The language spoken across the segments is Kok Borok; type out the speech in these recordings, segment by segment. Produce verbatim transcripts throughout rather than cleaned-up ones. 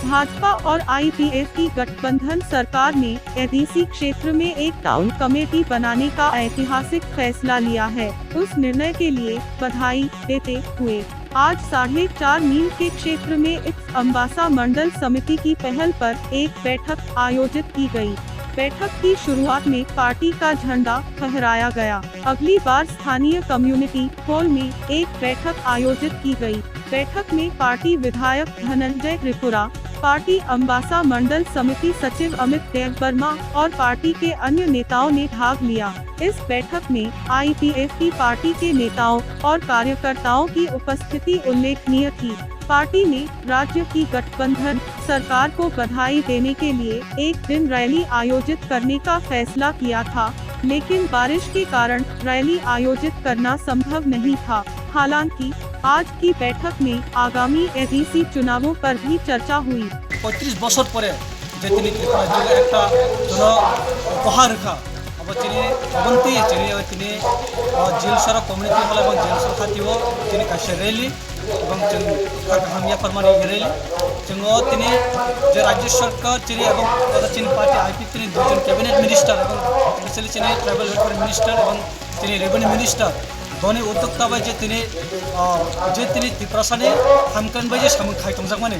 भाजपा और आईपीएफ की गठबंधन सरकार ने एडीसी क्षेत्र में एक टाउन कमेटी बनाने का ऐतिहासिक फैसला लिया है। उस निर्णय के लिए बधाई देते हुए आज साढ़े चार मील के क्षेत्र में इस अम्बासा मंडल समिति की पहल पर एक बैठक आयोजित की गई। बैठक की शुरुआत में पार्टी का झंडा फहराया गया। अगली बार स्थानीय कम्युनिटी हॉल में एक बैठक आयोजित की गई। बैठक में पार्टी विधायक धनंजय त्रिपुरा, पार्टी अम्बासा मंडल समिति सचिव अमित देव वर्मा और पार्टी के अन्य नेताओं ने भाग लिया। इस बैठक में आईपीएफ की पार्टी के नेताओं और कार्यकर्ताओं की उपस्थिति उल्लेखनीय थी। पार्टी ने राज्य की गठबंधन सरकार को बधाई देने के लिए एक दिन रैली आयोजित करने का फैसला किया था, लेकिन बारिश के कारण रैली आयोजित करना संभव नहीं था। हालांकि आज की बैठक में आगामी एडीसी चुनावों पर भी चर्चा हुई। পঁয়ত্রিশ বছর পরে যে তিনি ত্রিপুরা রাজ্যকে একটা জনউপহার রেখা, আবার তিনি অবন্তি, তিনি, তিনি, আহ, জেল সড়ক কমিউনিটি হল এবং জেল সড়ক খাতিও তিনি কাছে রেলি এবং जों kaham yapharmani rally, जों tini je rajya sarkar chini ebong tini party I P F ni duijon cabinet minister ebong specially chini tribal welfare minister ebong chini revenue minister boni uddokta bai je tini, ah, je tini Tiprasani hamkran bai je samung khai tongjakmani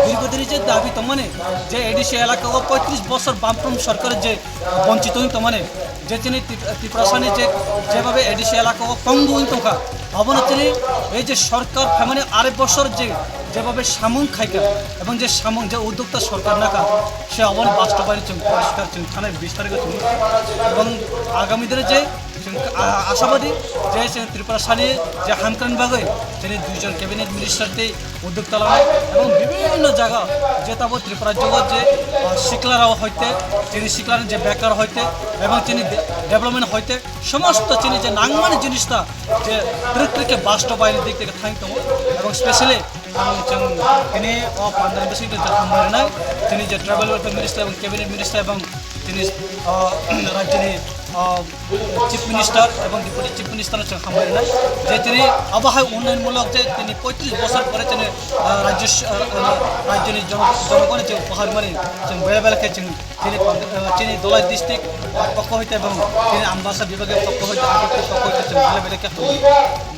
dirghodini je dabi tongmani je A D C elaka o poitris bosor Bamfront sarkar je bonchito wng tongmani, je chini Tip-, Tiprasani je, jebhabe A D C elaka o kongbu wng tongkha, abono chini ei je sorkar phaimani arai bosor je, jebhabe samung khaikha, ebong je samung je uddokta sorkar nakha, se aboni bastobayon chwng poriskar chwng thanai bis tarikho chwng. Ebong agami dino je chwng, a-, ashabadi je chwng Tiprasani je hamkran bagwi chini duijon cabinet minister tei uddokta lanai ebong bibhinno jaga je tabo Tripura jogo je, ah, siklarao hoite, chini siklarni je bekar hoite ebong chini de-, development hoite somosto chini je nangmani jinista je trik trik ke bastobayon dik theke thang tongo ebong specially ang chwng tini o pandra bising de hambai rwnai chini je tribal welfare minister ebong cabinet minister ebong chini, ah, rajyoni, ah, Chief Minister ebong Deputy Chief Minister no chwng hambai rwnai je tini abo hai unnayon mulok je tini poitris bosor pore tini, ah, rajyo s-, ah, ah, rajyoni jono-, jonogoni je upahar mani chwng bele bele khe chwng tini pand-, ah, tini Dholai district, ah, pokho hoite ebong tini Ambasa bibhagiyo pokho hoite, Agartala pokho hoite chwng bele bele khe hambai.